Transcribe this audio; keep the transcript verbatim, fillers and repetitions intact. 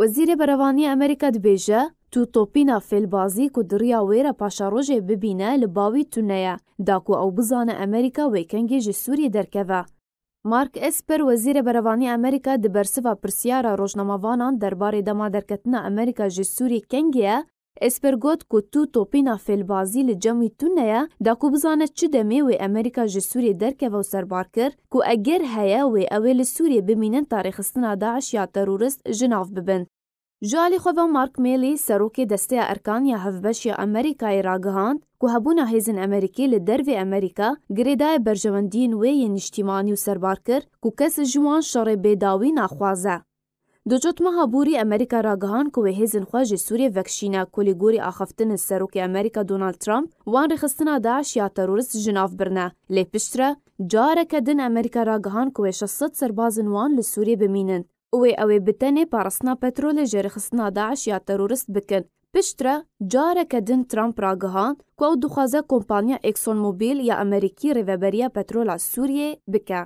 Wezîrê Berevanî ya Amerîka dibêje, tu topîna fêlbazî ku di riya wê re paşerojê bibîne li ba wî tune ye, da ku ew bizane Amerîka wê kengê ji Sûriyê derkeve. Mark Esper, Wezîrê Berevanî ya Amerîka, di bersiva pirsyara rojnamavanan derbarê dema derketina Amerîka ji Sûriyê kengê ye, Esper got ku tu topîna fêlbazî li cem wî tune ye, da ku bizane çi demê wê Amerîka ji Sûriyê derkeve û serbar kir ku eger heye wê ew ê li Sûriyê bimînin ta rêxistina DAIŞ ya terorist ji nav bibin. Ji alî xwe ve Mark Milley, serokê Desteya Erkan ya Hevbeş ya Amerîkayê ragihand ku hebûna hêzên Amerîkî li dervê Amerîka girêdayê berjewendiyên wê yên niştîmanî û serbar kir ku kes ji wan şerê bêdawî naxwaze. Di cotmeha borî Amerîka ragihand ku wê hêzên xwe ji Sûriyê vekişîne, ku li gorî axaftinên Serokê Amerîka Donald Trump, wan rêxistina DAIŞ ya terorist ji nav birine. Lê piştre careke din Amerîka ragihand ku wê şeş sed serbazên wan li Sûriyê bimînin û wê ew ê bi tenê parastina petrolê ji rêxistina DAIŞ ya terorist bikin. Piştre careke din Trump ragihand ku ew dixwaze kompanya ExxonMobil ya Amerîkî rêveberiya petrola Sûriyê bike.